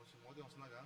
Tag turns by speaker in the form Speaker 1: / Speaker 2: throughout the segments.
Speaker 1: Osim snaga.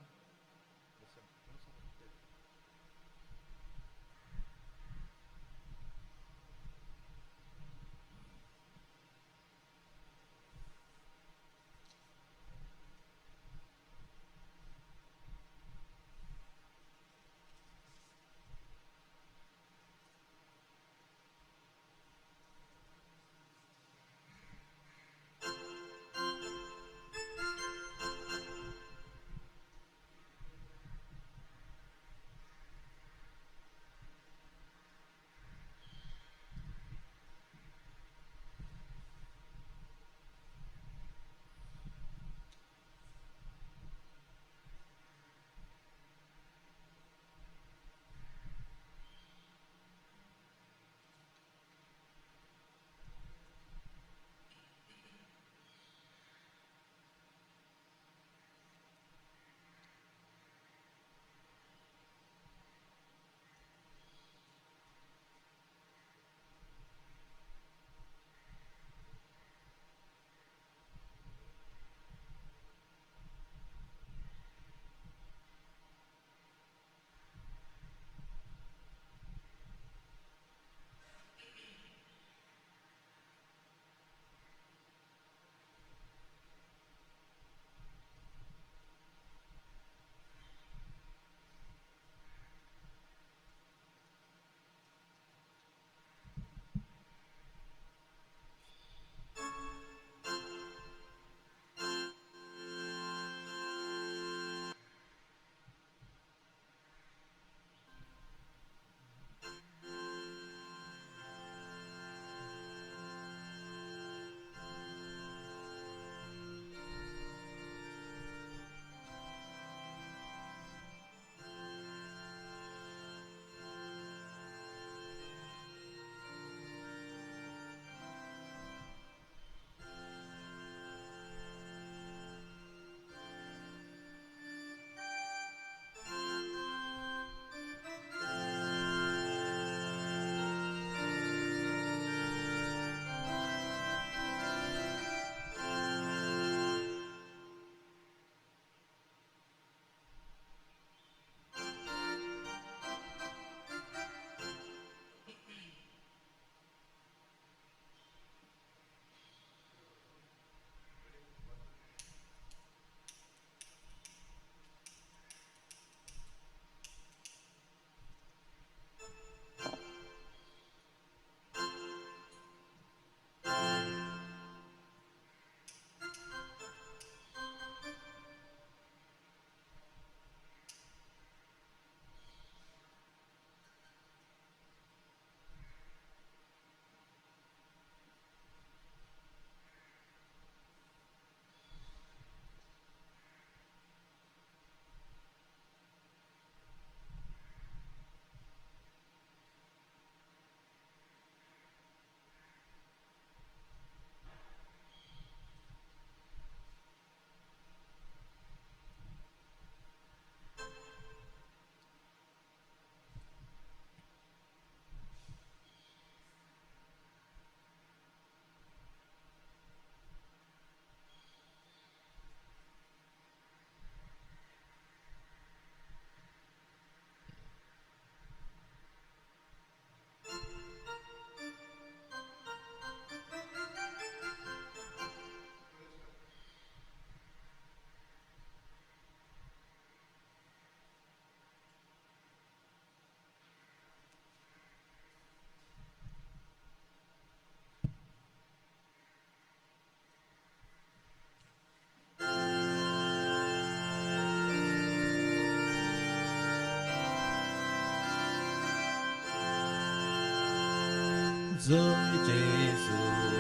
Speaker 2: Jesu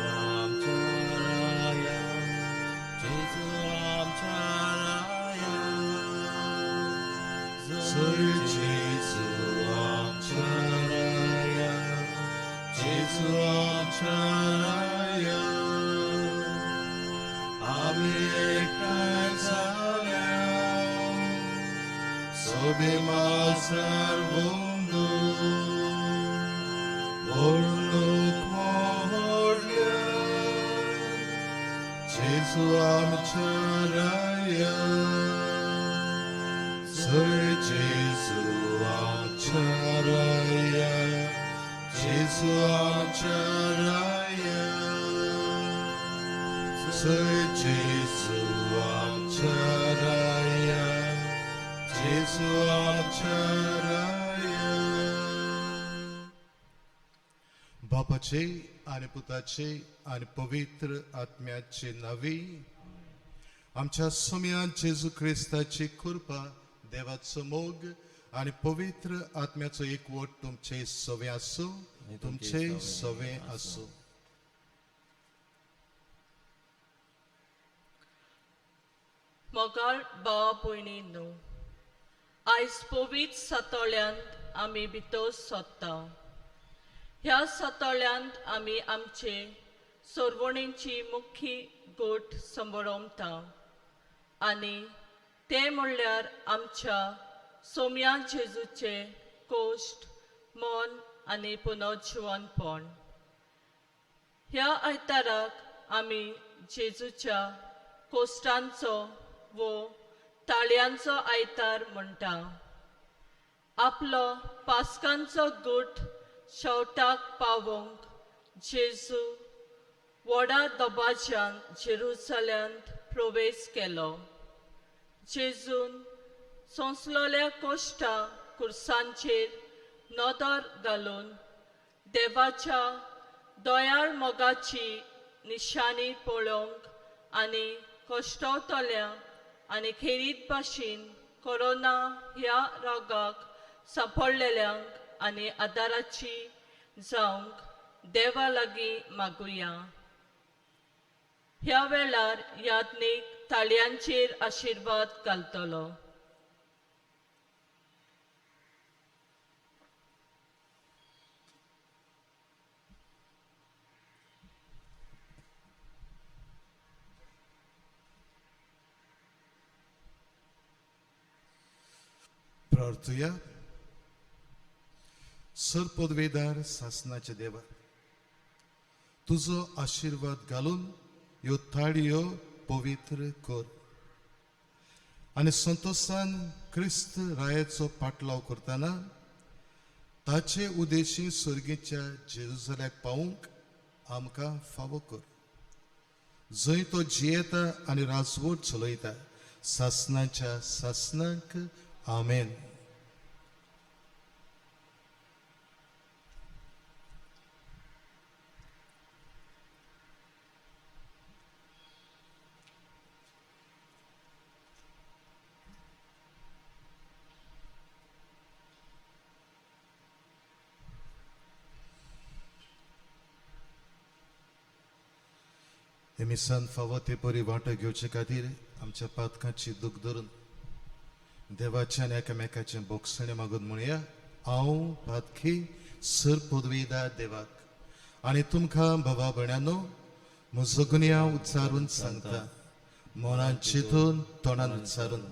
Speaker 2: आमच्या राया, जेजू आमच्या राया, जय जेजू आमच्या राया, जेजू आमच्या राया, आमी एकठांय जाल्या सोबे मासार बंदू जेजू आमच्या राया. सय जेजू आमच्या राया, जेजू आमच्या राया, सय जेजू आमच्या राया, जेजू आमच्या राया. बापाचे आनी पुताचे आनी पवित्र आत्म्याचे नांवी आमच्या सोम्या जेजू क्रिस्ताची कृपा, देवाचो मोग आनी पवित्र आत्म्याचो एकवट तुमचे सवे आसूं, तुमचे सवे आसूं.
Speaker 1: मोगाळ भाव भयणी न्हू, आयज पवित्र सातोळ्यांत आमी भितर सोदता. ह्या सातोळ्यांत आमी आमचे सरवणेची मुख्य गोट संबरमता आनी तें म्हणल्यार आमच्या सोम्या जेजूचे कोश्ट, मन आनी पुनर्जिवनपण. ह्या आयताराक आमी जेजूच्या कोश्टांचो वो ताळयांचो आयतार म्हणटा. आपलो पास्कांचो गूट शेवटाक पावोवंक जेजू व्हडा दबाज्यान जेरुसल्यांत प्रवेश केलो. जेजून सोंसलोल्या कोश्टा कुर्सांचेर नदर घालून देवाच्या दयाळ मोगाची निशाणी पळोवंक आनी कश्टवतल्या आनी खेरीत भाशेन कोरोना ह्या रोगाक सांपडलेल्यांक आनी आदाराची जावंक देवा लागीं मागुया. ह्या वेळार याज्ञीक ताळयांचेर आशिर्वाद घालतलो.
Speaker 2: प्रार्थुया. सर पदवेदार सासनाचे देवा, तुजो आशिर्वाद घालून ह्यो थाळयो पवित्र कर आनी संतोशान क्रिस्त रायाचो पाटलाव करतना ताचे उदेशी सर्गीच्या जेरुजल्याक पावूंक आमकां फावो कर, जंय तो जियेता आनी राजवट चलयता सासनाच्या सासनाक. आमेन. हे मिसान फावो ते परी वांटो घेवचे खातीर आमच्या पातकांची दूख धरून देवाच्या आनी एकामेकाचें बोगसणें मागून म्हणया, हांव पातकी सर पदवीदार देवाक आनी तुमकां भावा भयणांनो म्हजो गुन्यांव उच्चारून सांगता, मनान चिंतून तोंडान उच्चारून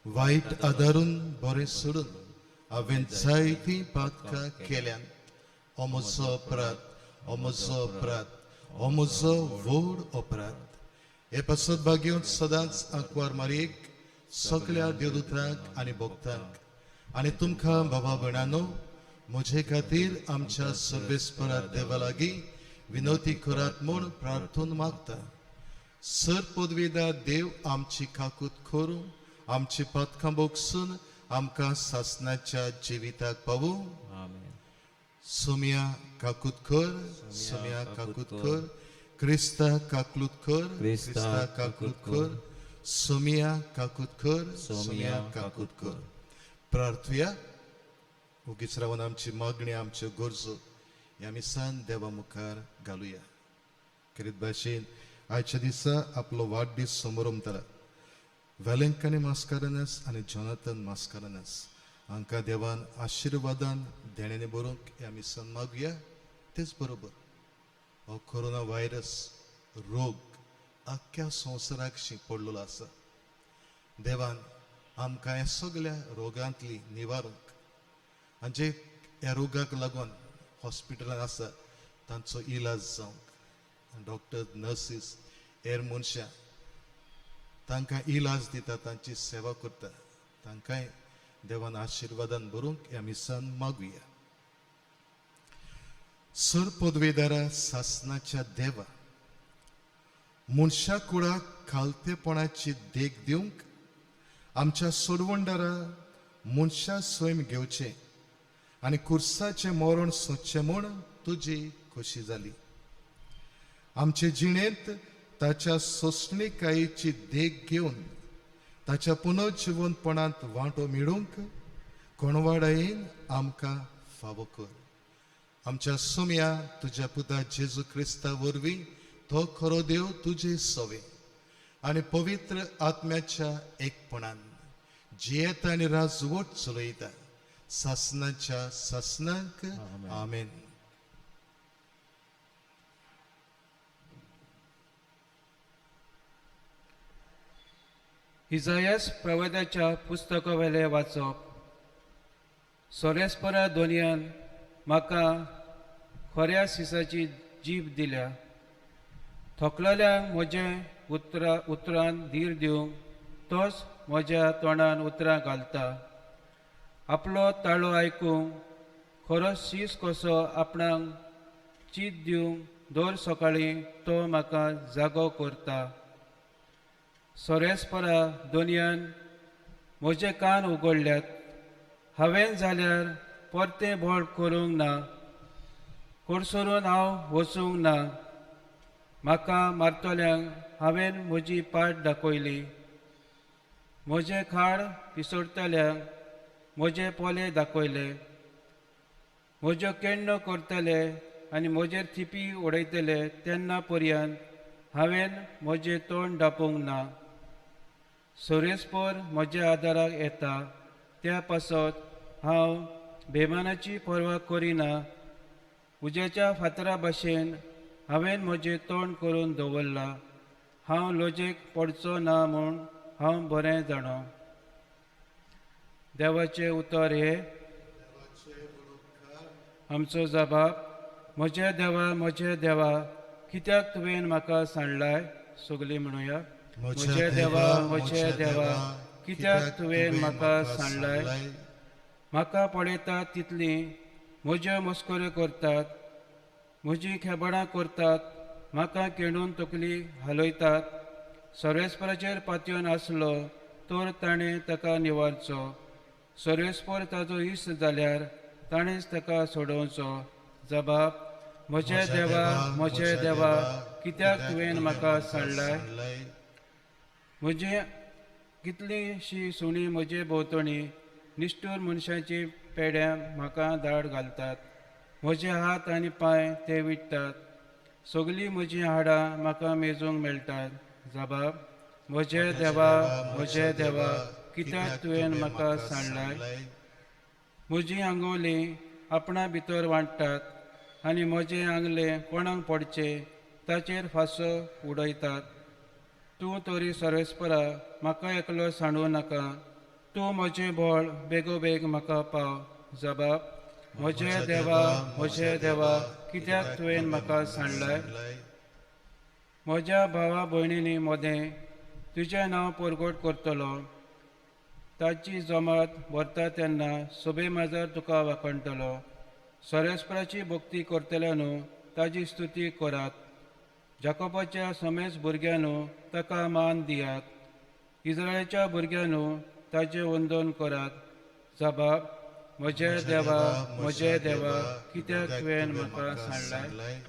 Speaker 2: वायट आदारून बरें सोडून हांवें जायतीं पातकां केल्यात. हो म्हजो अपराध, हो म्हजो अपराध, हो म्हजो व्हड अपराध. हे पासत भाग्योन सदांच आंकवार मारयेक, सगळ्या देवदूतांक आनी भक्तांक आनी तुमकां बाबा भयणांनो म्हजे खातीर आमच्या सर्वेस्परात देवा लागीं विनवती करात म्हूण प्रार्थून मागता. सर पदवेदार देव आमची काकूत करूं, आमची पातकां बोगसून आमकां सासनाच्या जिविताक पावूं.
Speaker 3: आमेन.
Speaker 2: सोम्या काकूत कर, सोम्या काकूत कर, क्रिस्ता काकलूत कर, क्रिस्ता काकलूत कर, सोमिया काकूत कर, सोमिया काकूत कर. प्रार्थुया. ओगीच रावन आमची मागणी, आमच्यो गरजो ह्या मिसान देवा मुखार घालुया. खेरीत भाशेन आयच्या दिसा आपलो वाडदीस समोरमतला वेलेंकनी मास्कारानस आनी जोनाथन मास्कारानस हांकां देवान आशिर्वादान देण्यांनी बरोवंक ह्या मिसान मागुया. तेच बरोबर हो कोरोना व्हायरस रोग आख्ख्या संवसाराक शिंपडलेलो आसा. देवान आमकां ह्या सगळ्या रोगांतली निवारूंक आनी जे ह्या रोगाक लागून हॉस्पिटलांत आसा तांचो इलाज जावंक, डॉक्टर, नर्सीस, हेर मनशां तांकां इलाज दिता, तांची सेवा करता, तांकांय देवान आशिर्वादान भरूंक ह्या मिसान मागुया. सर पदवेदारा सासनाच्या देवा, मनशा कुळाक खालतेपणाची देख दिवंक आमच्या सोडवणदारा मनशा सैम घेवचें आनी कुर्साचें मरण सोदचें म्हूण तुजी खोशी जाली. आमचे जिणेंत ताच्या सोंसणीकायेची देख घेवन ताच्या पुनर्जिवनपणांत वांटो मेळूंक कोणवाडायेन आमकां फावो कर. आमच्या सोम्या तुज्या पुता जेजू क्रिस्ता वरवीं तो खरो देव तुजे सवे आनी पवित्र आत्म्याच्या एकपणान जियेता आनी राजवट चलयता सासनाच्या सासनाक. आमेन.
Speaker 3: इजायस प्रवादाच्या पुस्तकावेलें वाचप. सोरेस्परा दोनयान म्हाका खऱ्या सिसाची जीब दिल्या, थकलेल्यांक म्हजें उतरान धीर दिवंक तोच म्हज्या तोंडान उतरां घालता. आपलो ताळो आयकूंक खरो शीस कसो आपणाक चीत दिवंक दर सकाळीं तो म्हाका जागो करता. सोरेस्परा दोनयान म्हजे कान उगडल्यात, हांवें जाल्यार परतें बळ करूंक ना, कोडसरून हांव वचूंक ना. म्हाका मारतल्यांक हांवें म्हजी पाट दाखयली, म्हजें खाड पिसोडटल्यांक म्हजे पोले दाखयले. म्हज्यो केण्णो करतले आनी म्हजेर थिपी उडयतले तेन्ना पर्यंत हांवें म्हजें तोंड दापूंक ना. सोरेस्पर म्हज्या आदाराक येता, त्या पासत हांव बेमानाची पर्वा करिना. उज्याच्या फातरा भाशेन हांवें म्हजें तोंड करून दवरलां, हांव लजेक पडचो ना म्हूण हांव बरें जाणो. देवाचें उतर हें आमचो जबाब. म्हज्या देवा, म्हज्या देवा, कित्याक तुवें म्हाका सांडलाय? सगळीं म्हणुया. म्हज्या देवा, म्हज्या देवा, कित्याक तुवें म्हाका सांडलाय? म्हाका पळयतात तितलीं म्हज्यो मस्कऱ्यो करतात, म्हजीं खेबडां करतात, म्हाका केणून तकली हालयतात. सर्वेस्पराचेर पातयेवन आसलो तर ताणें ताका निवारचो, सर्वेस्पर ताजो इश्ट जाल्यार ताणेंच ताका सोडोवचो. जबाब. म्हज्या देवा, म्हज्या देवा, कित्याक तुवें म्हाका सांडलाय? म्हजी कितलींशीं सुणीं म्हजे भोंवतणी, निश्ठूर मनशाची पेड्यां म्हाका दाड घालतात. म्हजे हात आनी पांय ते विट्टात, सगळीं म्हजीं हाडां म्हाका मेजूंक मेळटात. जबाब. म्हज्या देवा, म्हज्या देवा, कित्याक तुवें म्हाका सांडलाय? म्हजीं आंगवली आपणा भितर वांट्टात आनी म्हजें आंगलें कोणाक पडचें ताचेर फांसो उडयतात. तूं तरी सर्वेस्परा म्हाका एकलो सांडूं नाका, तूं म्हजें बळ बेगोबेग म्हाका पाव. जबाब. म्हज्या देवा, म्हज्या देवा, कित्याक तुवें म्हाका सांडलाय? म्हज्या भावा भयणींनी मदें तुजें नांव परगट करतलो, ताची जमात भरता तेन्ना सोबे माजार तुका वाखणटलो. सर्वेस्पराची भक्ती करतल्यानू ताजी स्तुती करात, जाकोबाच्या समेज भुरग्यांनो ताका मान दियात, इस्रायलाच्या भुरग्यांनो ताजें वंदन करात. जबाब. म्हज्या देवा, म्हज्या देवा, कित्याक तुवें म्हाका सांडलाय?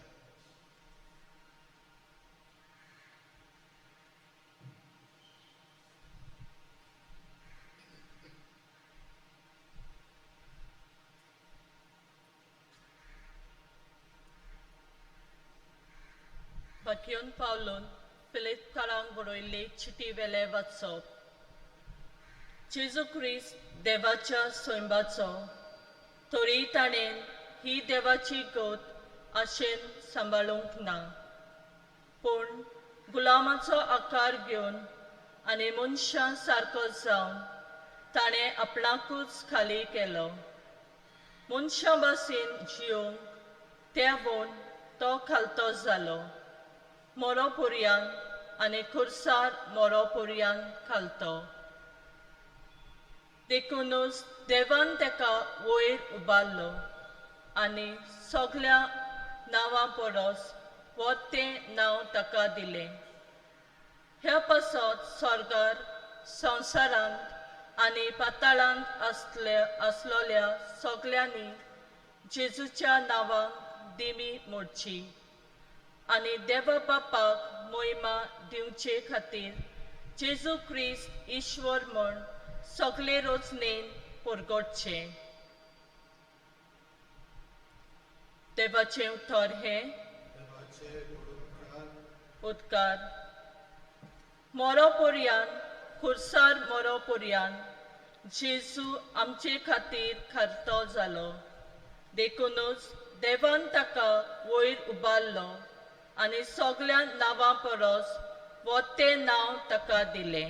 Speaker 1: बाकियोन पावलून फिलिपकारांक बरयल्ली चिटी वेले वाचप. जेजू क्रिस्त देवाच्या सैंबाचो, तरी ताणें ही देवाची गत आशेन सांबाळूंक ना, पूण गुलामाचो आकार घेवन आनी मनशां सारको जावन ताणें आपणाकूच खाली केलो. मनशां भाशेन जियोंक तेवून तो खालतो जालो, मोरो पर्यान आनी खुर्सार मोरो पर्यान खालतो. देखूनच देवान ताका वयर उबारलो आनी सगळ्या नांवां परस व्हड नांव ताका दिलें. ह्या पासत स्वर्गार, संवसारांत आनी पाताळांत आसलेल्या सगळ्यांनी जेजूच्या नांवाक दिमी मोडची आनी देवा बापाक मोहिमा दिवचे खातीर जेजू क्रिस्त ईश्वर म्हूण सगळे रोजनेन परगटचें. देवाचें उतर हें उदकार. मोरोपर्यान खुर्सार मोरोपर्यान जेजू आमचे खातीर खर्तो जालो. देखूनच देवान ताका वयर उबारलो आनी सगळ्या नांवां परस व्हड नांव ताका दिलें.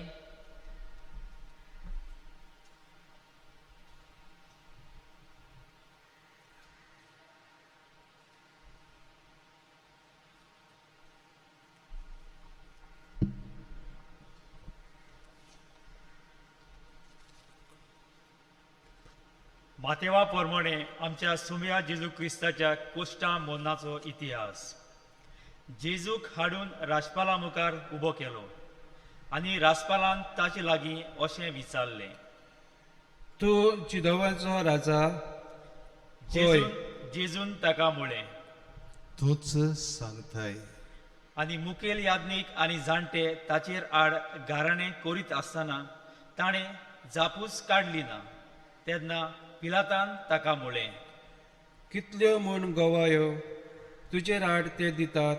Speaker 4: मातेवा प्रमाणे आमच्या सुम्या जेजू क्रिस्ताच्या कोश्टा मोन्नाचो इतिहास. जेजूक हाडून राजपाला मुखार उबो केलो आनी राजपालान ताचे लागीं अशें विचारलें,
Speaker 3: तूं जिदोवाचो राजा? होय.
Speaker 4: जेजून ताका म्हळें,
Speaker 2: तूंच सांगताय.
Speaker 4: आनी मुखेल याज्ञीक आनी जाणटे ताचेर आड गाराणें करीत आसतना ताणें जापूच काडली ना. तेन्ना पिलातान ताका म्हळें,
Speaker 3: कितल्यो म्हूण गवायो तुजेर आड ते दितात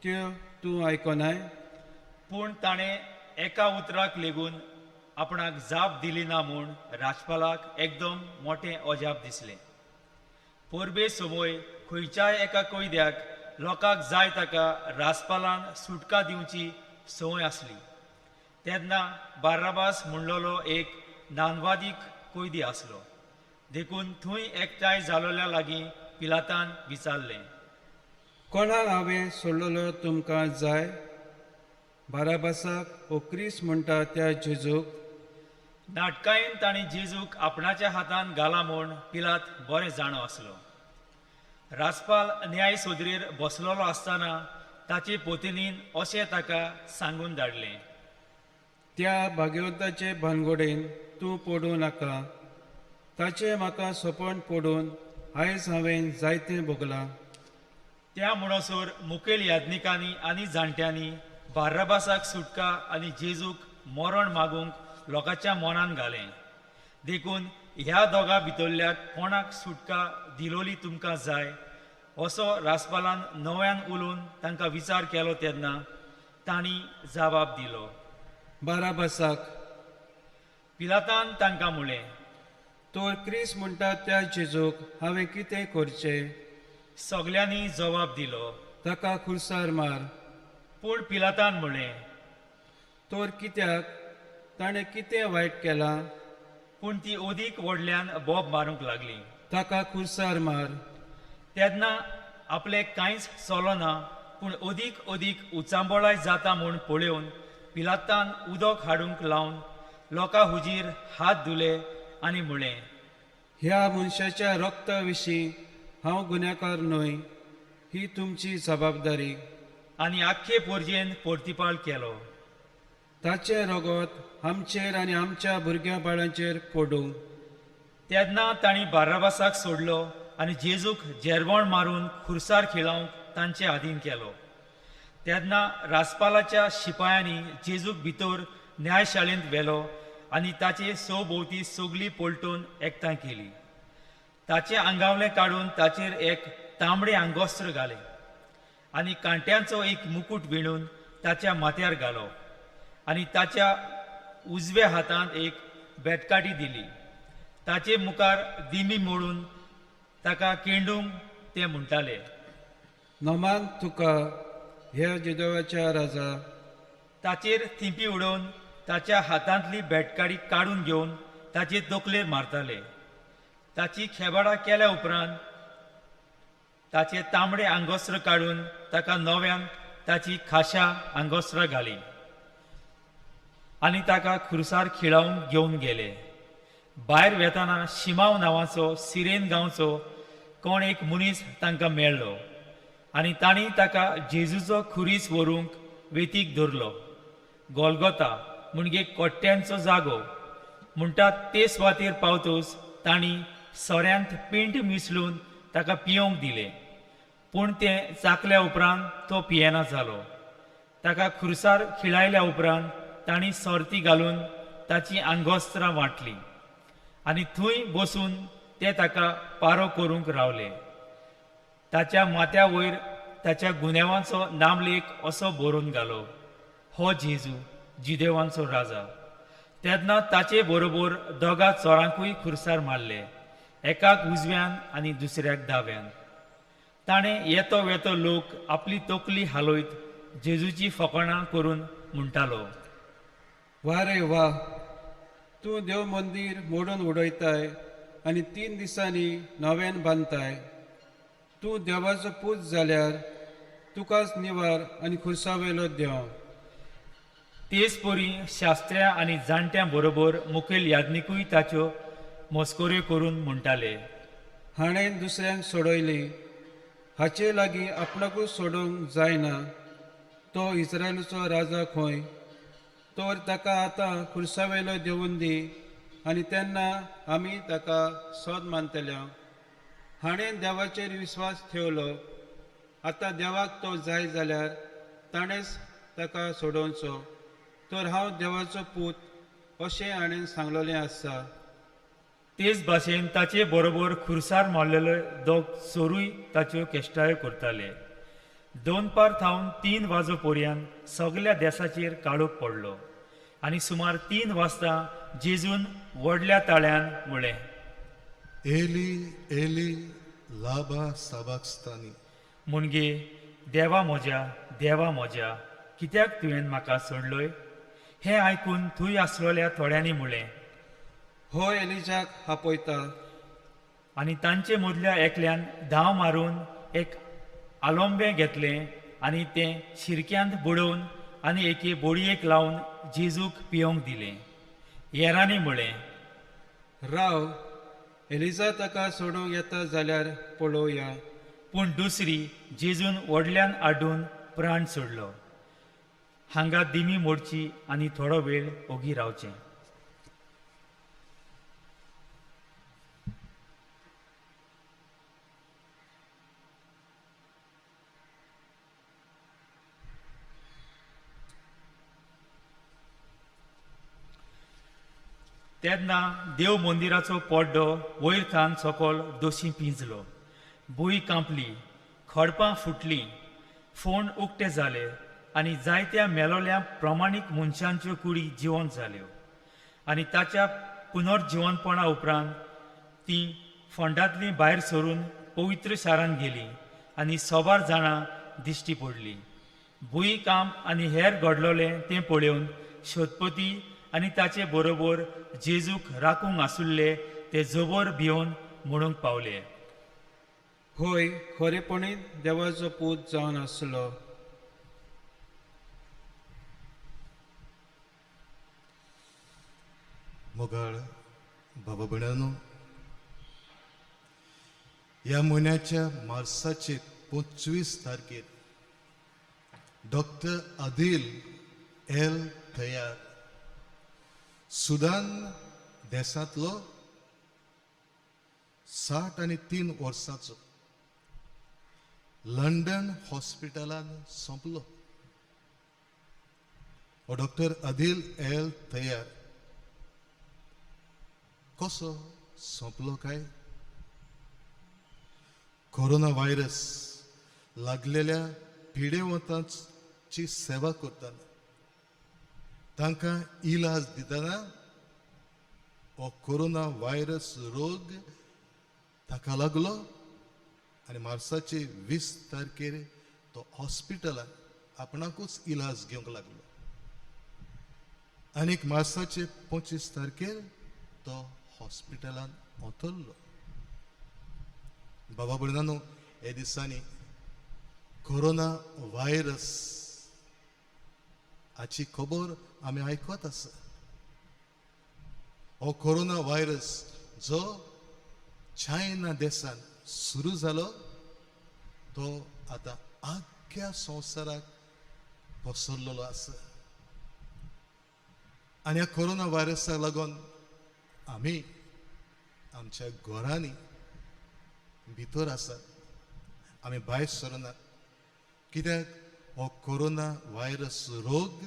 Speaker 3: त्यो तूं आयकनाय?
Speaker 4: पूण ताणें एका उतराक लेगून आपणाक जाप दिली ना म्हूण राजपालाक एकदम मोटें अजाप दिसलें. परबे समय खंयच्याय एका कैद्याक लोकांक जाय ताका राजपालान सुटका दिवची संवय आसली. तेन्ना बार्राबास म्हणलेलो एक नानवादीक कैदी आसलो. देखून थंय एकठांय जालोल्या लागीं पिलातान विचारलें,
Speaker 3: कोणाक हांवें सोडलेलो तुमकां जाय, बाराबासाक ओ क्रिस म्हणटा त्या जेजूक?
Speaker 4: नाटकायेन तांणी जेजूक आपणाच्या हातान घाला म्हूण पिलात बरें जाणो आसलो. राजपाल न्याय सोदरेर बसलेलो आसतना ताचे पोतिनीन अशें ताका सांगून धाडलें,
Speaker 3: त्या भाग्यवंताचे भानगोडेन तूं पडूं नाका. ताचें म्हाका सपन पडून आयज हांवें जायतें भोगलां.
Speaker 4: त्या म्हणसर मुखेल याज्ञिकांनी आनी जाणट्यांनी बार्राबासाक सुटका आनी जेजूक मरण मागूंक लोकांच्या मनान घालें. देखून ह्या दोगां भितरल्या कोणाक सुटका दिलोली तुमकां जाय असो राजपालान नव्यान उलोवन तांकां विचार केलो. तेन्ना तांणी जबाब दिलो,
Speaker 3: बाराबासाक.
Speaker 4: पिलातान तांकां म्हळें,
Speaker 3: तर क्रिस म्हणटा त्या जेजूक हांवें कितें करचें?
Speaker 4: सगल्यांनी जबाब दिलो,
Speaker 3: ताका खुर्सार मार.
Speaker 4: पूण पिलातान म्हळें,
Speaker 3: तर कित्याक, ताणें कितें वायट केलां?
Speaker 4: पूण ती अदीक व्हडल्यान बोब मारूंक लागली,
Speaker 3: ताका खुर्सार मार.
Speaker 4: तेन्ना आपलें कांयच चलना पूण अदीक अदीक उचांबळाय जाता म्हूण पळोवन पिलातान उदक हाडूंक लावन लोकां हुजीर हात धुले आनी म्हळें,
Speaker 3: ह्या मनशाच्या रक्ता विशीं हांव गुन्यांवकार न्हय, ही तुमची जबाबदारी.
Speaker 4: आनी आख्खे पोरजेन पोर्तिपाळ केलो.
Speaker 3: ताचें रगत आमचेर आनी आमच्या भुरग्यां बाळांचेर पडूं.
Speaker 4: तेन्ना तांणी बार्राबासाक सोडलो आनी जेजूक जेरवण मारून खुर्सार खिळावंक तांचे आदीन केलो. तेन्ना राजपालाच्या शिपायांनी जेजूक भितर न्यायशाळेंत व्हेलो आनी ताचे सभोंवती सगली पलटून एकठांय केली. ताचें आंगावलें काडून ताचेर एक तांबडें आंगोस्त्र घालें आनी कांट्यांचो एक मुकूट विणून ताच्या माथ्यार घालो आनी ताच्या उजव्या हातांत एक बेटकाटी दिली. ताचे मुखार दिमी मोडून ताका केंडूंक ते म्हणटाले,
Speaker 3: नमान तुका ह्या जिदोवाच्या राजा.
Speaker 4: ताचेर थिंपी उडोवन ताच्या हातांतली बेटकाडी काडून घेवन ताचे तकलेर मारताले. ताची खेबाडां केल्या उपरांत ताचें तांबडें आंगोस्त्र काडून ताका नव्यान ताची खाशा आंगोस्त्रां घाली आनी ताका खुर्सार खिळावंक घेवन गेले. भायर वेताना शिमाव नांवाचो सिरेन गांवचो कोण एक मनीस तांकां मेळ्ळो आनी तांणी ताका जेजूचो खुरीस व्हरूंक वेतीक धरलो. गोलगोता म्हणजे कोट्ट्यांचो जागो म्हणटात ते सुवातेर पावतच तांणी सोऱ्यांत पिंट मिसळून ताका पियोंक दिलें, पूण तें चाकल्या उपरांत तो पियेना जालो. ताका खुरसार खिळायल्या उपरांत तांणी सोर्ती घालून ताची आंगवस्त्रां वांटलीं आनी थंय बसून ते ताका पारो करूंक रावले. ताच्या माथ्या वयर ताच्या गुन्यांवाचो नामलेख असो बरोवन घालो, हो जेजू जुदेवांचो राजा. तेन्ना ताचे बरोबर दोगा चोरांकूय खुरसार मारले, एकाक उजव्यान आनी दुसऱ्याक दाव्यान. ताणें येतो वेतो लोक आपली तकली हालयत जेजूची फकाणां करून म्हणटालो,
Speaker 3: वा रे वा, तूं देव मंदीर मोडून उडयताय आनी 3 दिसांनी नव्यान बांदताय. तूं देवाचो पूत जाल्यार तुकाच निवार आनी खुर्सावेलो देव.
Speaker 4: तेच परी शास्त्र्या आनी जाणट्यां बरोबर मुखेल याज्ञिकूय ताच्यो मस्कऱ्यो करून म्हणटाले,
Speaker 3: हाणें दुसऱ्यांक सोडयली, हाचे लागीं आपणाकूच सोडोवंक जायना. तो इस्रायलाचो राजा खंय, तर ताका आतां खुर्सावेलो देवून दी आनी तेन्ना आमी ताका सोद मानतले. हाणें देवाचेर विस्वास ठेवलो, आतां देवाक तो जाय जाल्यार ताणेंच ताका सोडोवचो, तर हांव देवाचो पूत अशें हाणें सांगलेलें आसा.
Speaker 4: तेच भाशेन ताचे बरोबर खुरसार मारलेले दोग चोरूय ताच्यो केश्टायो करताले. 2 थावन 3 वाजो पर्यंत सगल्या देसाचेर काळोख पडलो आनी सुमार 3 वाजता जेजून व्हडल्या ताळ्यान म्हळें,
Speaker 2: एली एली लाबा साबाक्स्तानी,
Speaker 4: मुणगे देवा म्हज्या देवा म्हज्या कित्याक तुवें म्हाका सोडलोय. हें आयकून थंय आसलेल्या थोड्यांनी म्हळें,
Speaker 3: हो एलिजाक आपयता.
Speaker 4: आनी तांचे मदल्या एकल्यान धांव मारून एक आलोंबें घेतलें आनी तें शिरक्यांत बुडोवन आनी एके बोडयेक लावन जेजूक पियोंक दिलें. हेरांनी म्हळें,
Speaker 3: राव, एलिजा ताका सोडूंक येता जाल्यार पळोवया.
Speaker 4: पूण दुसरी जेजून व्हडल्यान आडून प्राण सोडलो. हांगा दिमी मोडची आनी थोडो वेळ ओगी रावचें. तेन्ना देव मंदिराचो पड्डो वयर थावन सकल दोशी पिंजलो, भूंय कांपली, खडपां फुटलीं, फोंड उक्ते जाले आनी जायत्या मेलोल्या प्रमाणीक मनशांच्यो कुडी जिवंत जाल्यो. आनी ताच्या पुनर्जिवनपणा उपरांत तीं फोंडांतलीं भायर सरून पवित्र शारांत गेलीं आनी सोबार जाणां दिश्टी पडलीं. भूंय कांप आनी हेर घडलोलें तें पळोवन शोधपती आनी ताचे बरोबर जेजूक राखूंक आसुल्ले ते जबर भिवन म्हणूंक पावले,
Speaker 3: होय, खरेपणी देवाचो पूत जावन आसलो.
Speaker 2: मोगाळ बाबा भयणांनो, ह्या म्हयन्याच्या मार्साचे 25 तारखेर डॉक्टर आदिल एल तयार सुदान देशांतलो 63 वर्सांचो लंडन हॉस्पिटलांत सोंपलो. हो डॉक्टर आदिल एल तयार कसो सोंपलो काय? कोरोना व्हायरस लागलेल्या पिडेवंतांची सेवा करतना, तांकां इलाज दितना हो कोरोना व्हायरस रोग ताका लागलो आनी मार्साचे 20 तारखेर तो हॉस्पिटलांत आपणाकूच इलाज घेवंक लागलो. आनीक मार्साचे 25 तारखेर तो हॉस्पिटलांत ओतरलो. बाबा भयणांनो, हे दिसांनी कोरोना व्हायरस हाची खबर आमी आयकत आसा. हो कोरोना व्हायरस जो चायना देशान सुरू जालो तो आतां आख्ख्या संवसाराक पसरलेलो आसा. आनी ह्या कोरोना व्हायरसाक लागून आमी आमच्या घरांनी भितर आसात, आमी भायर सरनात. कित्याक हो कोरोना व्हायरस रोग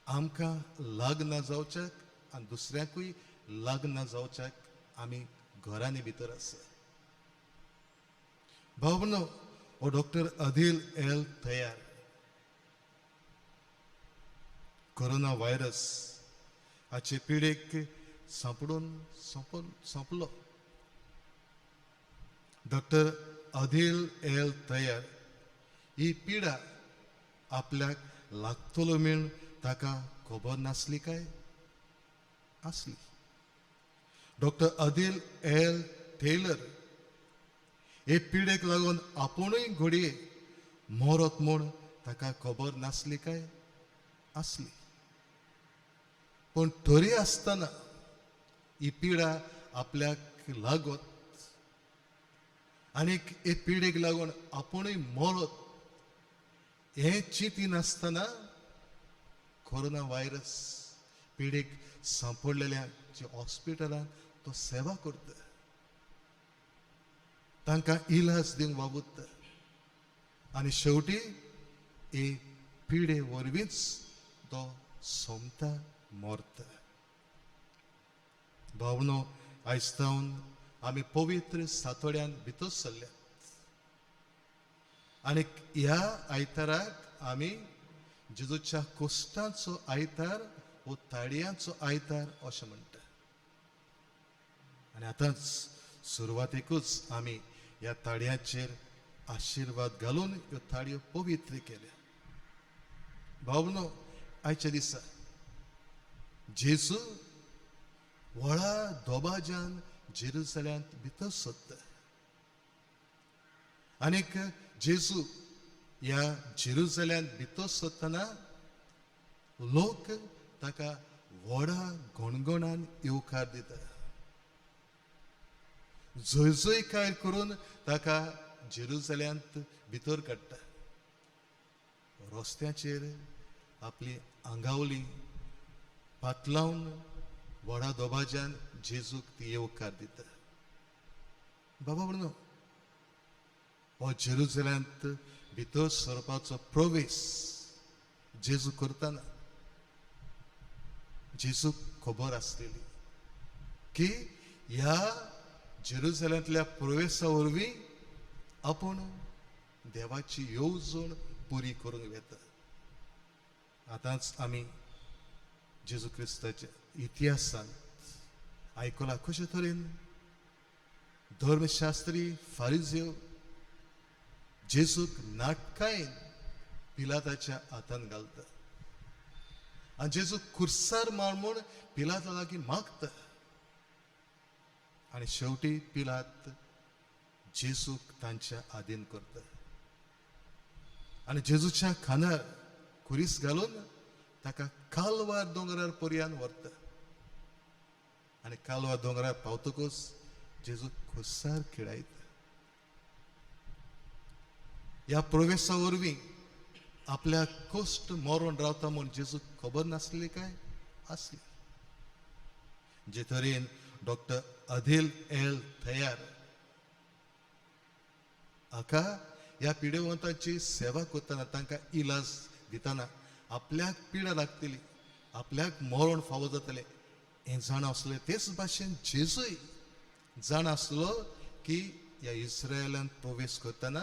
Speaker 2: आमकां लागना जावच्याक आनी दुसऱ्याकूय लागना जावच्याक आमी घरांनी भितर आसा. भाव हो डॉक्टर अधील एल तयार कोरोना व्हायरस हाचे पिडेक सांपडून सोंपलो. डॉक्टर अधील एल तयार ही पिडा आपल्याक लागतलो म्हूण ताका खबर नासली काय आसली. डॉक्टर अधील एल टेलर हे पिडेक लागून आपुणूय घडये मरत म्हूण ताका खबर नासली काय आसली. पूण तरी आसतना ही पिडा आपल्याक लागत आनीक हे पिडेक लागून आपुणूय मरत हें चिंतिनासतना कोरोना व्हायरस पिडेक सांपडलेल्या जे हॉस्पिटलांत तो सेवा करता, तांकां इलाज दिवंक वावुरता आनी शेवटी हे पिडे वरवींच तो सोंपता मरता. भावनो, आयज सावन आमी पवित्र सातोड्यान भितर सरल्यात आनी ह्या आयताराक आमी जेजूच्या कोश्टांचो आयतार वो ताळयांचो आयतार अशें म्हणटा. आनी आतांच सुरवातेकूच आमी ह्या ताळयांचेर आशिर्वाद घालून ह्यो ताळयो पवित्र केल्या. भावनो, आयच्या दिसा जेजू व्हडा दोबाज्यान जेरुसल्यांत भितर सोदता आनीक जेजू ह्या जेरुसल्यांत भितर सोदतना लोक ताका व्हडा गणगणान येवकार दिता. जय जयकार करून ताका जेरुसल्यांत भितर काडटा. रस्त्याचेर आपली आंगावली पातलावन व्हडा दोबाज्यान जेजूक ती येवकार दिता. बाबा म्हणून हो जेरुसल्यांत भितर सरपाचो प्रवेश जेजू करतना जेजूक खबर आसलेली की ह्या जेरुसल्यांतल्या प्रवेशा वरवीं आपूण देवाची येवजण पुरी करूंक वेता. आतांच आमी जेजू क्रिस्ताच्या इतिहासांत आयकलां कशे तरेन धर्मशास्त्री फारिजेव जेजूक नाटकायेन पिलाताच्या हातान घालता आनी जेजूक खुर्सार मार म्हूण पिलाता लागीं मागता आनी शेवटी पिलात जेजूक तांच्या आदीन करता आनी जेजूच्या खांदार खुरीस घालून ताका कालवार दोंगरार पर्यान व्हरता आनी कालवार दोंगरार पावतकूच जेजू खुर्सार खेळायता. ह्या प्रवेशा वरवीं आपल्या कश्ट मरोन रावता म्हूण जेजूक खबर नासली काय आसली. जे तरेन डॉक्टर अधील एल तयार हाका ह्या पिडेवंताची सेवा करतना तांकां इलाज दितना आपल्याक पिडा लागतली, आपल्याक मरण फावो जातलें हें जाणा आसलें. तेच भाशेन जेजूय जाणा आसलो की ह्या इस्रायलान प्रवेश करतना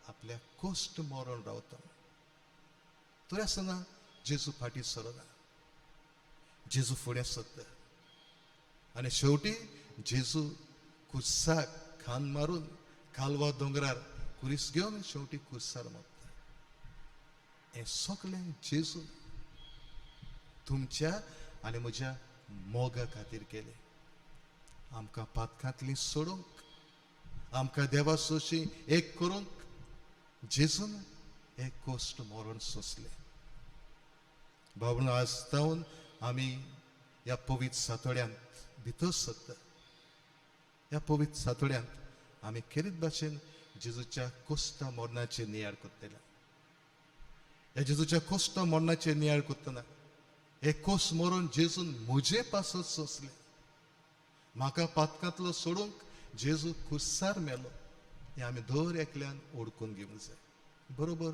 Speaker 2: आपल्याक कश्ट मरण रावता. तरी आसतना जेजू फाटीं सरना, जेजू फुडें सरता आनी शेवटी जेजू खुर्साक खान मारून कालवा दोंगरार खुरीस घेवन शेवटी खुर्सार मरता. हें सगळें जेजू तुमच्या आनी म्हज्या मोगा खातीर केलें. आमकां पातकांतली सोडूंक, आमकां देवा सोशी एक करूंक जेजून एक कश्ट मरण सोंसलें. बाबून आज जावन आमी ह्या पवित्र सातोड्यांत भितर सरता. ह्या पवित्र सातोड्यांत आमी खेरीत भाशेन जेजूच्या कोश्टा मरणाचेर नियाळ करतले. ह्या जेजूच्या कोश्टा मरणाचेर नियाळ करतना हे कोस मरून जेजून म्हजे पासत सोंसले, म्हाका पातकांतलो सोडूंक जेजू खुर्सार मेलो हें आमी दर एकल्यान ओळखून घेवंक जाय. बरोबर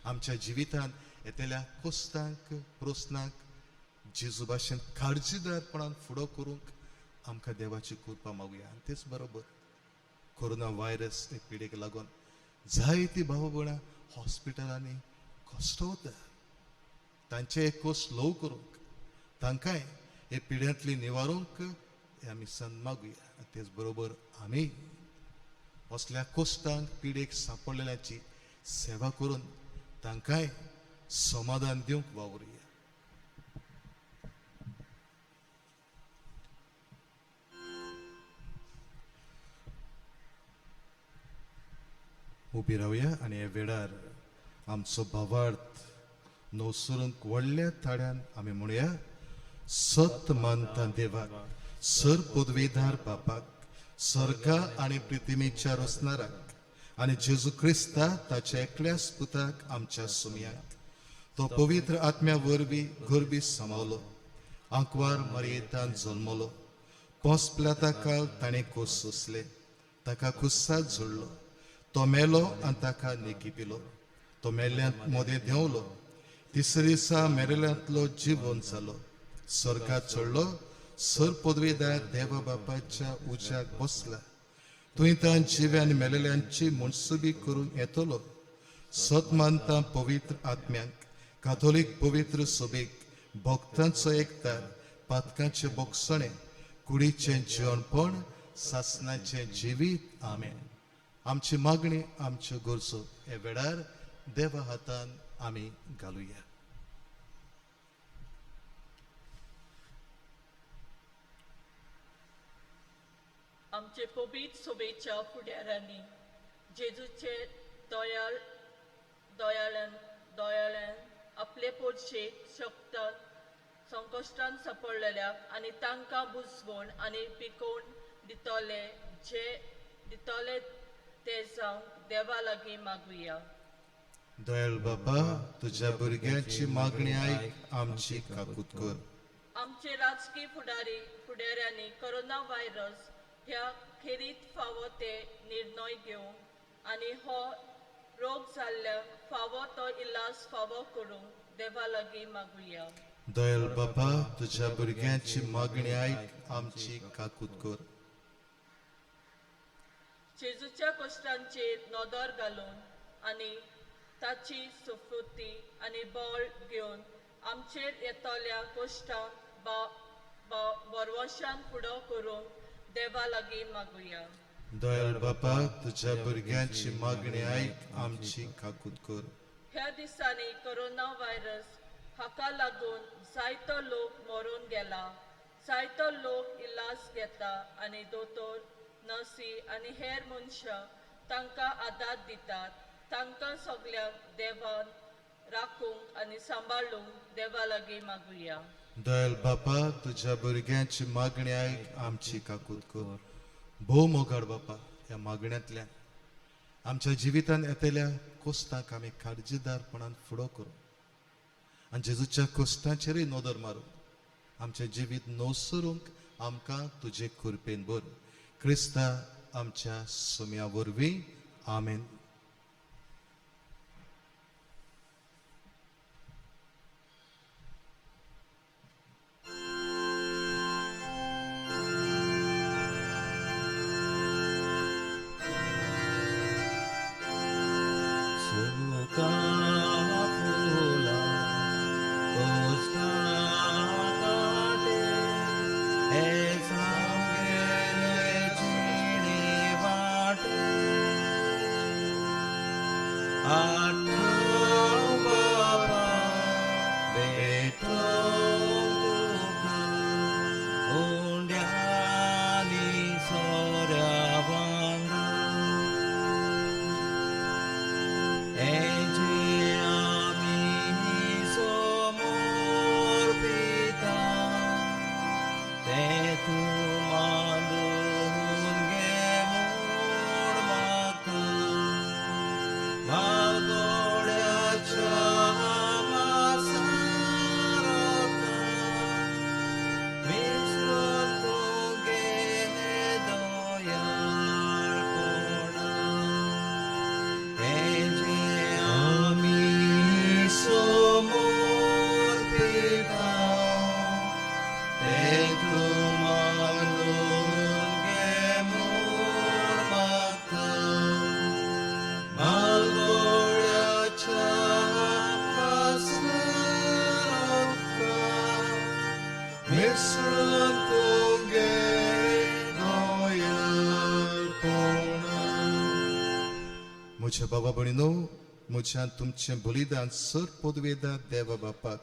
Speaker 2: आमच्या जिवितांत येतल्या कोस्तांक प्रस्नांक जेजू भाशेन काळजीदारपणान फुडो करूंक आमकां देवाची कृपा मागुया. आनी तेच बरोबर कोरोना व्हायरस हे पिडेक लागून जायती भाव भयणां हॉस्पिटलांनी कश्टवता, तांचे एक कोस ल्हव करूंक, तांकांय हे पिड्यांतली निवारूंक हे आमी संद मागुया. आनी तेच बरोबर आमी असल्या कोश्टांक पिडेक सांपडलेल्यांची सेवा करून तांकांय समाधान दिवंक वावरुया. उबी रावया आनी ह्या वेळार आमचो भावार्थ नवसरूंक व्हडल्या ताळ्यान आमी म्हणया, सत मानता देवाक, सर पदवीधार बापाक, सर्गा आनी पृथ्वीच्या रचणाराक आनी जेजू क्रिस्ता ताच्या एकल्याच पुताक आमच्या सुमयाक, तो पवित्र आत्म्या वरवीं गरबी समावलो, आंकवार मरयेतान जल्मलो, पोस प्लाता काल ताणें कोस सोंसले, ताका खुस्सात जोडलो, तो मेलो आनी ताका निकी पिलो, तो मेल्ल्यांत मदें देंवलो, तिसरे दिसा मेरेल्यांतलो जिवन जालो, स्वर्गात चडलो, सर पदवीदार देवा बापाच्या उज्याक बसला, थंय तान जिव्या आनी मेलेल्यांची मनसुबी करून येतलो. सत मानता पवित्र आत्म्यांक, काथोलीक पवित्र सभेक, भक्तांचो एकतार, पातकांचें बोगसणें, कुडीचें जिवनपण, सासनाचें जिवीत. आमेन. आमची मागणी, आमच्यो गरजो हे वेळार देवा हातान आमी घालुया.
Speaker 1: आमचे पवित्र सोबेच्या फुडाऱ्यांनी जेजूचे दयाळान आपले पोरशेक शक्तान संकश्टान सापडलेल्याक आनी तांकां बुजवण आनी पिकोवन दितले जे दितले ते जावंक देवा लागीं मागुया.
Speaker 2: दयाळ बापा, तुज्या भुरग्यांची मागणी आयक, आमची काकूत कर.
Speaker 1: आमचे राजकी फुडाऱ्यांनी कोरोना व्हायरस ह्या खेरीत फावो ते निर्णय घेवंक आनी हो रोग जाल्ल्यांक फावो तो इलाज फावो करूंक देवा लागीं मागुया.
Speaker 2: दयाळ बापा, तुज्या भुरग्यांची मागणी आयक, आमची काकूत कर.
Speaker 1: जेजूच्या कश्टांचेर नदर घालून आनी ताची सुफुती आनी बळ घेवन आमचेर येतल्या कश्टांक बरवशान फुडो करूंक देवा लागीं मागुया.
Speaker 2: दयाळ बापा, तुज्या भुरग्यांची मागणी आयक, आमची काकूत कर.
Speaker 1: ह्या दिसांनी कोरोना व्हायरस हाका लागून जायतो लोक मरून गेला, जायतो लोक इलाज घेता आनी दोतोर, नर्सी आनी हेर मनशां तांकां आदार दितात. तांकां सगल्यांक देवान राखूंक आनी सांबाळूंक देवा लागीं मागुया.
Speaker 2: दयाळ बापा, तुज्या भुरग्यांची मागणी आयक, आमची काकूत कर. भोव मोगाळ बापा, ह्या मागण्यांतल्यान आमच्या जिवितांत येतल्या कोस्तांक आमी काळजीदारपणान फुडो करूं आनी जेजूच्या कोस्तांचेरूय नदर मारूं, आमचें जिवीत नवसरूंक आमकां तुजे कृपेन भर. क्रिस्ता आमच्या सुम्या वरवीं. आमेन.
Speaker 5: सामगेले जिणे वाटे।
Speaker 2: मिसांत तुगे दयाळपणा. म्हज्या बाबा भयणीनो, म्हज्यान तुमचें बलिदान सर पदवेदा देवा बापाक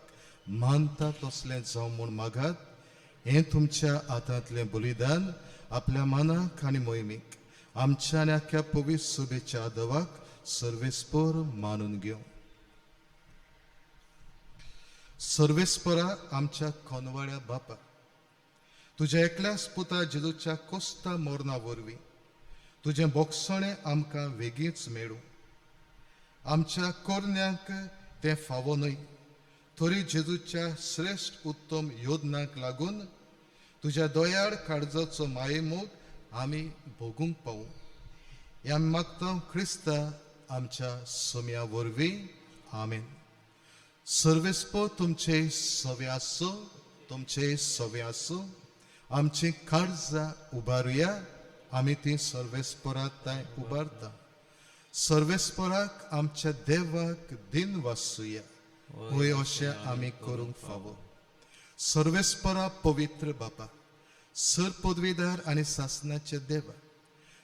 Speaker 2: मानता तसलें जावं म्हूण मागात. हें तुमच्या हातांतलें बलिदान आपल्या मनाक आनी मोहिमेक आमच्या आनी आख्ख्या पवित्र सभेच्या आदवाक सर्वेस्पर मानून घेवं. सर्वेस्परा आमच्या कोनवाड्या बापा, तुज्या एकल्याच पुता जेजूच्या कोस्ता मरणा वरवीं तुजें बोगसणें आमकां वेगींच मेळूं. आमच्या कोरण्यांक तें फावो न्हय, तरी जेजूच्या श्रेश्ठ उत्तम योजनांक लागून तुज्या दयाळ काळजाचो मायेमोग आमी भोगूंक पावूं. ह्या आमी मागता क्रिस्ता आमच्या सोम्या वरवीं. आमेन. सर्वेस्पो तुमचे सवे आसूं, तुमचे सवे आसूं. आमची काळजां उबारुया, आमी ती सर्वेस्परात तांय उबारता. सर्वेस्पराक आमच्या देवाक दिन वासुया, होय अशें आमी करूंक फावो. सर्वेस्परा पवित्र बापा, सर पदवीदार आनी सासनाचे देवा,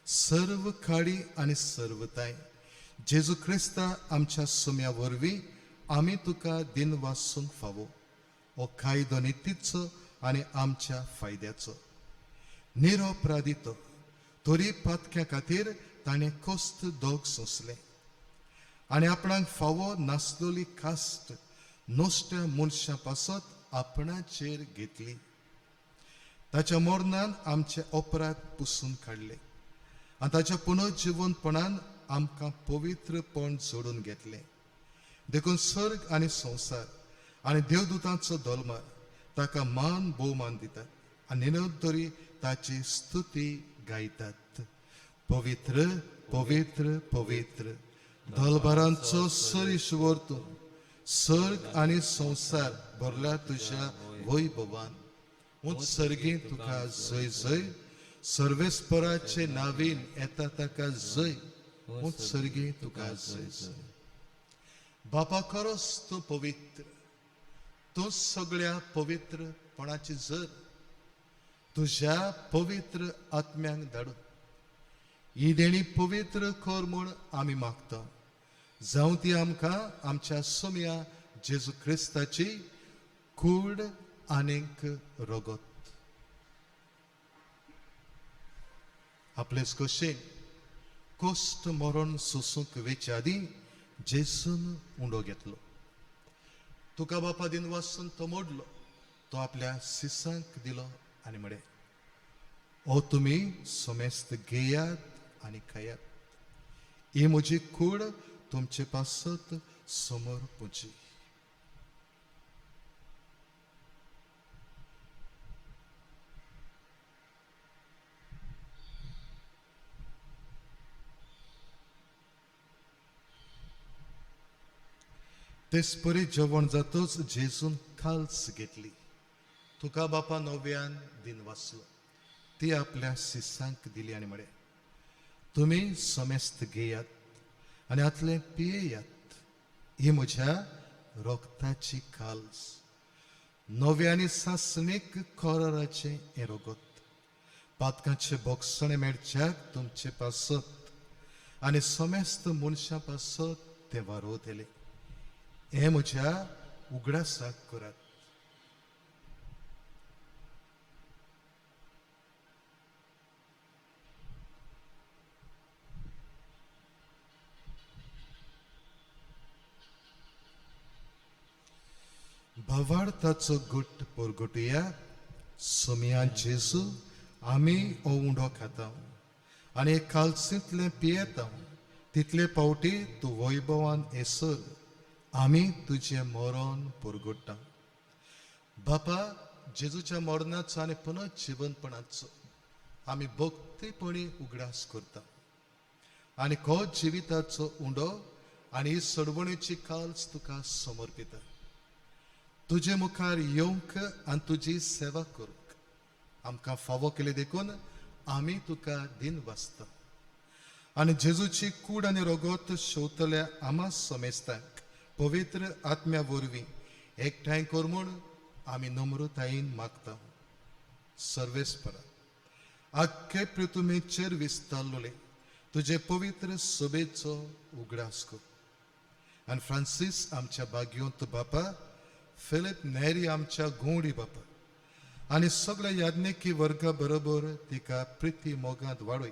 Speaker 2: सर्व काळी आनी सर्वताय जेजू क्रिस्ता आमच्या सुम्या वरवीं आमी तुका दिन वासूंक फावो. हो कायदो नितीचो आनी आमच्या फायद्याचो. निरोपराधितो तरी पातक्या खातीर ताणें कोस्त दोग सोंसलें आनी आपणाक फावो नासलोली कास्ट नश्ट्या मनशां पासत आपणाचेर घेतली. ताच्या मरणान आमचे अपराध पुसून काडले आनी ताच्या पुनर्जिवनपणान आमकां पवित्रपण जोडून घेतलें. देखून स्वर्ग आनी संवसार आनी देवदूतांचो दोलमार ताका मान भोवमान दितात आनी निरंतरी ताची स्तुती गायतात. पवित्र पवित्र पवित्र दलबारांचो सर तूं, सर्ग आनी संवसार भरला तुज्या वैभवान. उंच सर्गी तुका जय जय, सर्वेस्पराचे नावीन येता ताका जय, उंच सर्गी तुका जय जय. बापा खरोच तूं पवित्र, तूं सगळ्या पवित्रपणाची जर तुज्या पवित्र आत्म्यांक धाडून ही देणी पवित्र कर म्हूण आमी मागता. जावं ती आमकां आमच्या सोम्या जेजू क्रिस्ताची कूड आनीक रगत. आपलेच कशेन कोश्ट मरण सोसूंक वेचे आदीं जेजून उंडो घेतलो. तुका बापा दिन वासून तो मोडलो, तो आपल्या सिसांक दिलो आनी म्हळें, ओ तुमी समेस्त घेयात आनी खायात, ही म्हजी कूड तुमचे पासत समोर पुजी. तेच परी जेवण जातच जेजून काल्स घेतली, तुका बापा नव्यान दिन वाचलो, ती आपल्या सिसांक दिली आनी म्हळें, तुमी समेस्त घेयात आनी हातलें पियेयात, ही म्हज्या रोगताची काल्स, नव्या आनी सासणीक कराराचें हें रगत, पातकांचे बोगसणें मेळच्याक तुमचे पासत आनी समेस्त मनशां पासत तें वारोवतलें. हें म्हज्या उगडासाक करात. भावार्थाचो गुट पोरगुटया. सोमया जेजू, आमी हो उंडो खाता आनी कालसींतलें पियेता, तितले फावटी तूं वैभवान येसर आमी तुजें मरण पोरगुट्टा. बापा, जेजूच्या मरणाचो आनी पुनर्जिवनपणाचो आमी भक्तीपणी उगडास करता आनी को जिविताचो उंडो आनी ही सडवणेची काल्स तुका समर्पिता. तुजे मुखार येवंक आनी तुजी सेवा करूंक आमकां फावो केली देखून आमी तुका दिन वाचता. आनी जेजूची कूड आनी रगत शेवतल्या आमा समेस्तांक पवित्र आत्म्या वरवीं एकठांय कर म्हूण आमी नम्रतायेन मागता. सर्वेस्परा आख्खे पृथुमेचेर विस्तारलोले तुजे पवित्र सभेचो उगडास कर. आनी फ्रांसीस आमच्या भाग्यवंत बापा, फिलीप नेरी आमच्या घुंवडी बापा आनी सगळ्या याज्ञिकी वर्गा बरोबर तिका प्रिती मोगांत वाडय.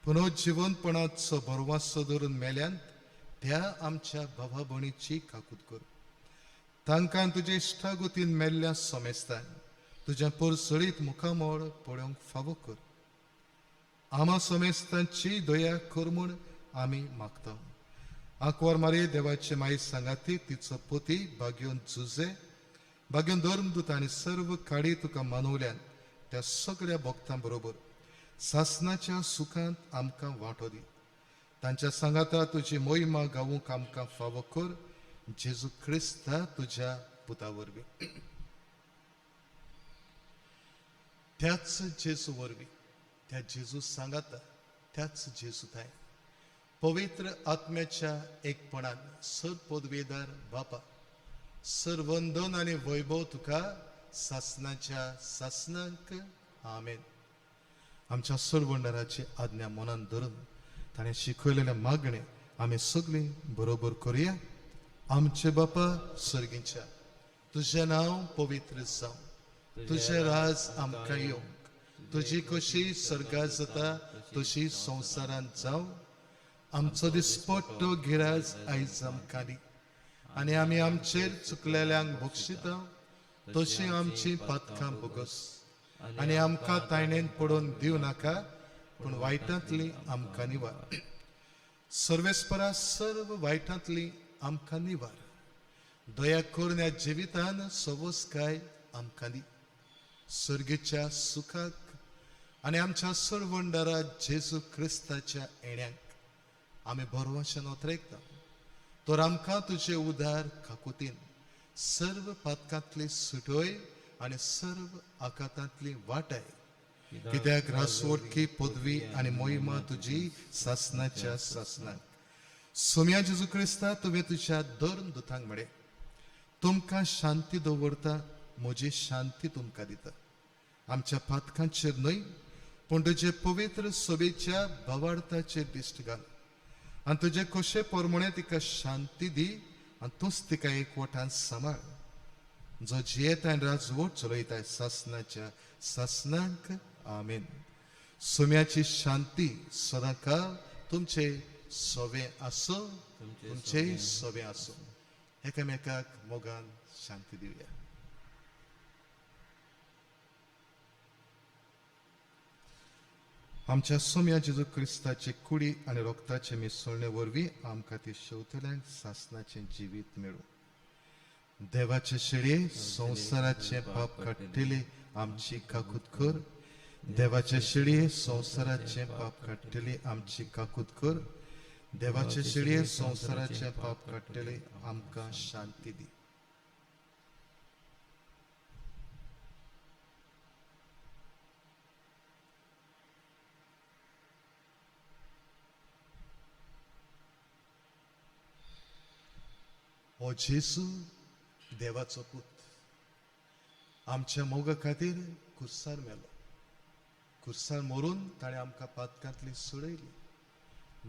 Speaker 2: पुनर्जिवनपणाचो बरवासो धरून मेल्यान त्या आमच्या भावा भयणीची काकूत कर. तांकां तुजे इश्टागतीन मेल्ल्या समेस्तान तुज्या परसळीत मुखामळ पळोवंक फावो कर. आमा समेस्तांची दया कर म्हूण आमी मागता. आंकवार मारी देवाचे माई सांगाती तिचो पोती भाग्योन झुजे भाग्योन धर्मदूत आनी सर्व काडी तुका मानवल्यान त्या सगळ्या भक्तां बरोबर सासनाच्या सुखांत आमकां वांटो दी. तांच्या सांगाता तुजी मोहिमा गावूंक आमकां फावो कर. जेजू क्रिस्ता तुज्या पुता वरवीं. त्याच जेजू वरवीं, त्या जेजू सांगाता, त्याच जेजू थांय पवित्र आत्म्याच्या एकपणान सर पदवेदार बापा, सर वंदन आनी वैभव तुका सासनाच्या सासनांक. आमेन. आमच्या सरवंडराची आज्ञा मनान धरून ताणें शिकयलेलें मागणें आमी सगळीं बरोबर करुया. आमचे बापा सर्गीच्या, तुजें नांव पवित्र जावं, तुजें राज आमकां येवंक, तुजी कशी सर्गात जाता तशी संवसारांत जावं. आमचो दिसपट्टो गिराज आयज आमकां दी आनी आमी आमचेर चुकलेल्यांक बक्षिता तशी आमची पातकां भोगस आनी आमकां तायणेन पडोवन दिवं नाका, पूण वायटांतली आमकां निवार. सर्वेस्परा सर्व वायटांतली आमकां निवार. दया करून ह्या जिवितान सवसकाय आमकां दी. सर्गेच्या सुखाक आनी आमच्या सरवंडारा जेजू क्रिस्ताच्या येण्याक आमी बरवाशेन ओतरेकता. तर आमकां तुजे उदार काकुतीन सर्व पातकांतली सुटोय आनी सर्व आकातांतली वाटाय. कित्याक रासवटकी पदवी आनी मोहिमा तुजी सासनाच्या सासनाक. सोम्या जेजू क्रिस्ता, तुवें तुज्या धर्म दुतांक म्हळें, तुमकां शांती दवरता, म्हजी शांती तुमकां दिता. आमच्या पातकांचेर न्हय, पूण तुजे पवित्र सभेच्या भावार्थाचेर दिश्ट घाल आनी तुजे खोशे पोरमणे तिका शांती दी आनी तूंच तिका एकवटान सांबाळ, जो जियेता आनी राजवट चलयता सासनाच्या सासनाक. आमेन. सोम्याची शांती सदांकाळ तुमचे सोवे आसो, तुमचे सोवे आसो. एकामेकाक मोगान शांती दिवया. आमच्या सोम्या जेजू क्रिस्ताचे कुडी आनी रोगताचे मिसळणे वरवीं आमकां ती शेवतल्यांक सासनाचें जिवीत मेळूं. देवाचे शेळये संवसाराचें पाप काडटले आमची काकूत कर. देवाचे शेळये संवसाराचें पाप काडटले आमची काकूत कर. देवाचे शेळये संवसाराचें पाप काडटले आमकां शांती दी. हो जेजू देवाचो पूत आमच्या मोगा खातीर कुर्सार मेलो. कुर्सार मरून ताणें आमकां पातकांतली सोडयली.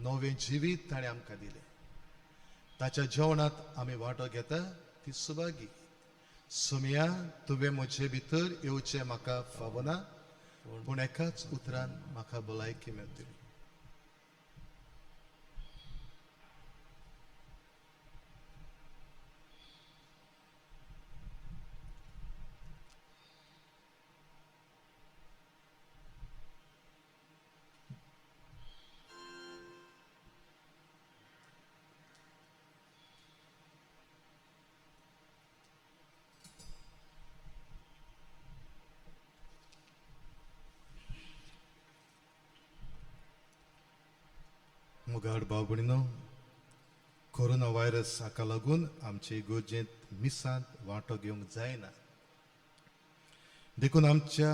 Speaker 2: नवें जिवीत ताणें आमकां दिलें. ताच्या जेवणांत आमी वांटो घेता ती सुभागी. सोमया, तुवें म्हजे भितर येवचें म्हाका फावना, पूण एकाच उतरान म्हाका भलायकी मेळटली. मुगाड भाव भयणीनो, कोरोना व्हायरस हाका लागून आमचे इगर्जेंत मिसांत वांटो घेवंक जायना. देखून आमच्या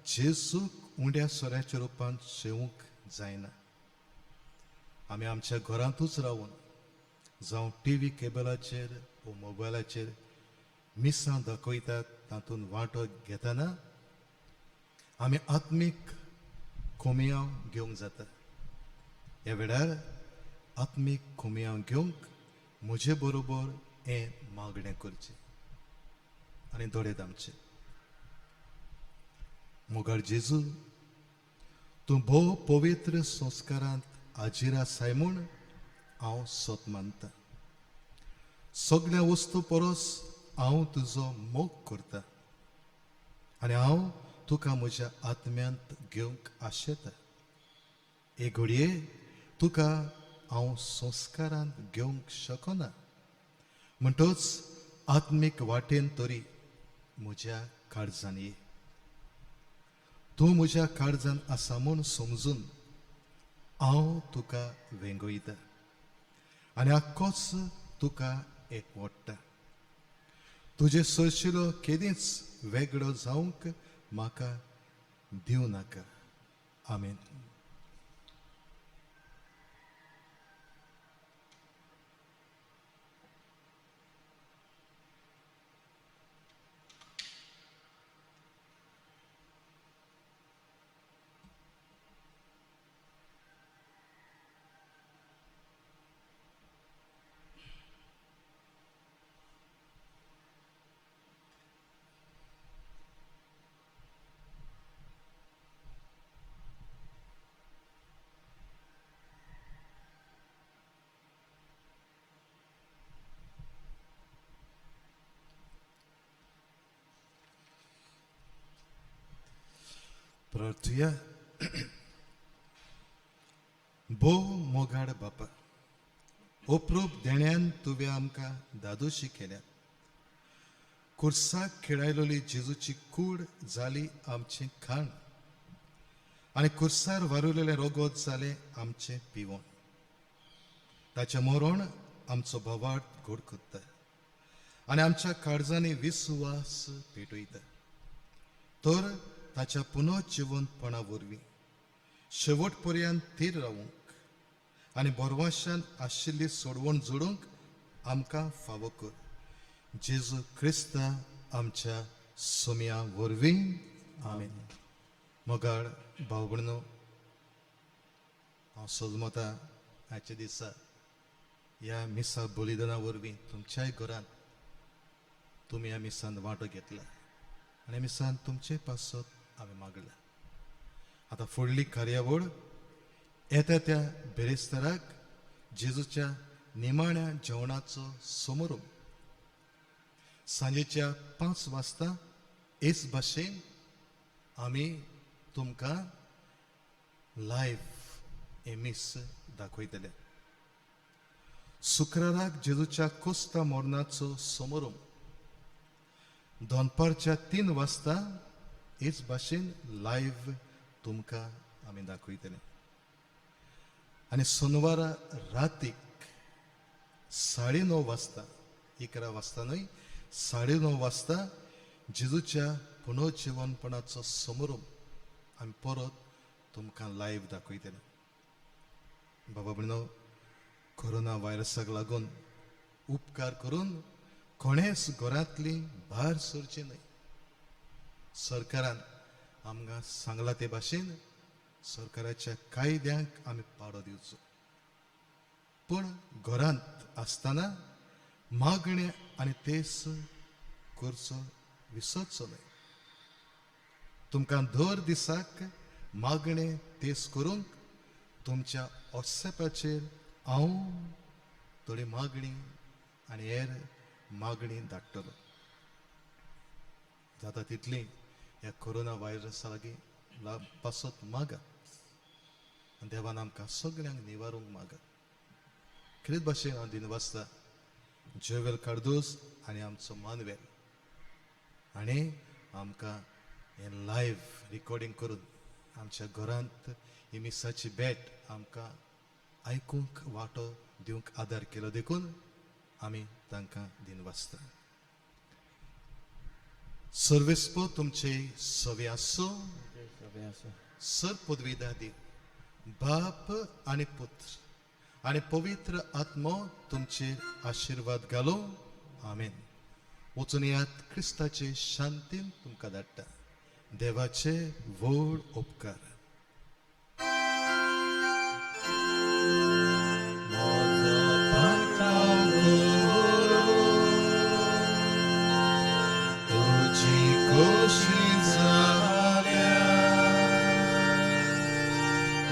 Speaker 2: जेजूक उंड्या सोऱ्याच्या रुपान शेवंक जायना. आमी आमच्या घरांतूच रावन जावं टी व्ही केबलाचेर वो मोबायलाचेर मिसां दाखयतात तातूंत वांटो घेतना आमी आत्मीक कोमियांव घेवंक जाता. ह्या वेळार आत्मीक कोमियांव घेवंक म्हजे बरोबर हें मागणें करचें आनी दोळे दामचे. मोगाळ जेजू, तूं भोव पवित्र संस्कारांत हाजीर आसाय म्हूण हांव सत मानता. सगळ्या वस्तू परस हांव तुजो मोग करता आनी हांव तुका म्हज्या आत्म्यांत घेवंक आशेता. एक घडये तुका हांव संस्कारांत घेवंक शकना, म्हणटच आत्मीक वाटेन तरी म्हज्या काळजान ये. तूं म्हज्या काळजान आसा म्हूण समजून हांव तुका वेंगयता आनी आख्खोच तुका एकवडटा. तुजे सरशिलो केदींच वेगळो जावंक म्हाका दिवं नाका. आमेन. प्रार्थुया. भोव मोगाड बापा, अप्रूप देण्यान तुवें आमकां दादोशी केल्यात. कुर्साक खेळायलोली जेजूची कूड जाली आमचें खाण आनी कुर्सार वारुलेलें रोगोत जालें आमचें पिवण. ताचें मरण आमचो भावार्थ गोड करता आनी आमच्या काळजांनी विस्वास पेटयता. तर ताच्या पुनर्जिवंतपणा वरवीं शेवट पर्यंत थीर रावूंक आनी बरवाशान आशिल्ली सोडवण जोडूंक आमकां फावो कर. जेजू क्रिस्ता आमच्या सोम्या वरवीं. आमेन. मोगाळ भाव भयणो, हांव सजमता आयच्या दिसा ह्या मिसा बलिदाना वरवीं तुमच्याय घरांत तुमी ह्या मिसान वांटो घेतला आनी मिसान तुमचे पासत हांवें मागला. आतां फुडली कार्यावळ येता त्या बेरेस्ताराक जेजूच्या निमाण्या जेवणाचो समारोप सांजेच्या 5 वाजता. हेच भाशेन आमी तुमकां लायव्ह हें मीस दाखयतले. शुक्राराक जेजूच्या कोस्ता मरणाचो समारोप दनपारच्या 3 वाजता हेच भाशेन लायव्ह तुमकां आमी दाखयतले. आनी सोनवारा रातीक 9:30 वाजता, 11 वाजता न्हय, 9:30 वाजता जेजूच्या पुनर्जिवनपणाचो समारोप आमी परत तुमकां लायव्ह दाखयतले. बाबा भयणो, कोरोना व्हायरसाक लागून उपकार करून कोणेच घरांतली भायर सरची न्हय. सरकारान आमकां सांगलां ते भाशेन सरकाराच्या कायद्यांक आमी पाळो दिवचो, पूण घरांत आसतना मागणें आनी तेस करचो विसरचो न्हय. तुमकां दर दिसाक मागणें तेस करूंक तुमच्या वॉट्सॅपाचेर हांव थोडी मागणी आनी हेर मागणी धाडटलो. जाता तितली ह्या कोरोना व्हायरसा लागीं पासत मागात आनी देवान आमकां सगळ्यांक निवारूंक मागात. खेरीत भाशेन हांव दिनवासता जोवेल कार्दोज आनी आमचो मानवेल आनी आमकां हें लायव्ह रिकॉर्डींग करून आमच्या घरांत ही मिसाची भेट आमकां आयकूंक वांटो दिवंक आदार केलो देखून आमी तांकां दिनवासता. सर्वेस्पो तुमचे सवे आसूं. सर पदवीदा देव बाप आनी पुत्र आनी पवित्र आत्मो तुमचेर आशिर्वाद घालूं. आमेन. वचून येयात, क्रिस्ताचे शांतीन तुमकां धाडटा. देवाचे व्हड उपकार. म्हजो पात्रांव करून तुजी खोशी जाल्या,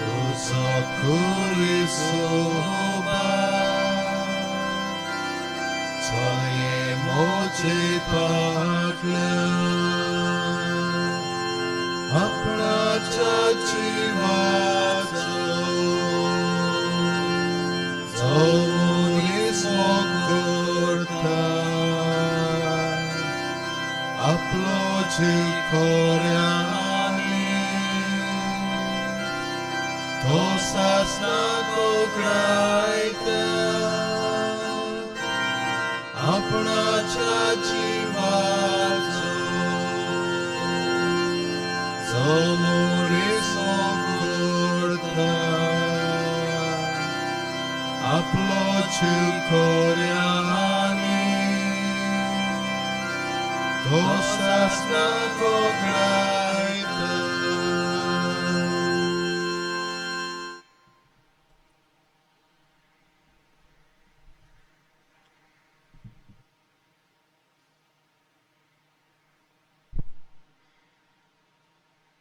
Speaker 2: तुजो कुरी सोबा चलये म्हजे फाटल्यान, आपणाच्या जिवाचो जो मनीस मोग करता, आपलो जीव खोऱ्यांनी तो सासणाक वगडायता, आपणाच्या जिवाचो जो मनीस मोग करता, आपलो जीव खोऱ्यांनी तो सासणाक वगडायता.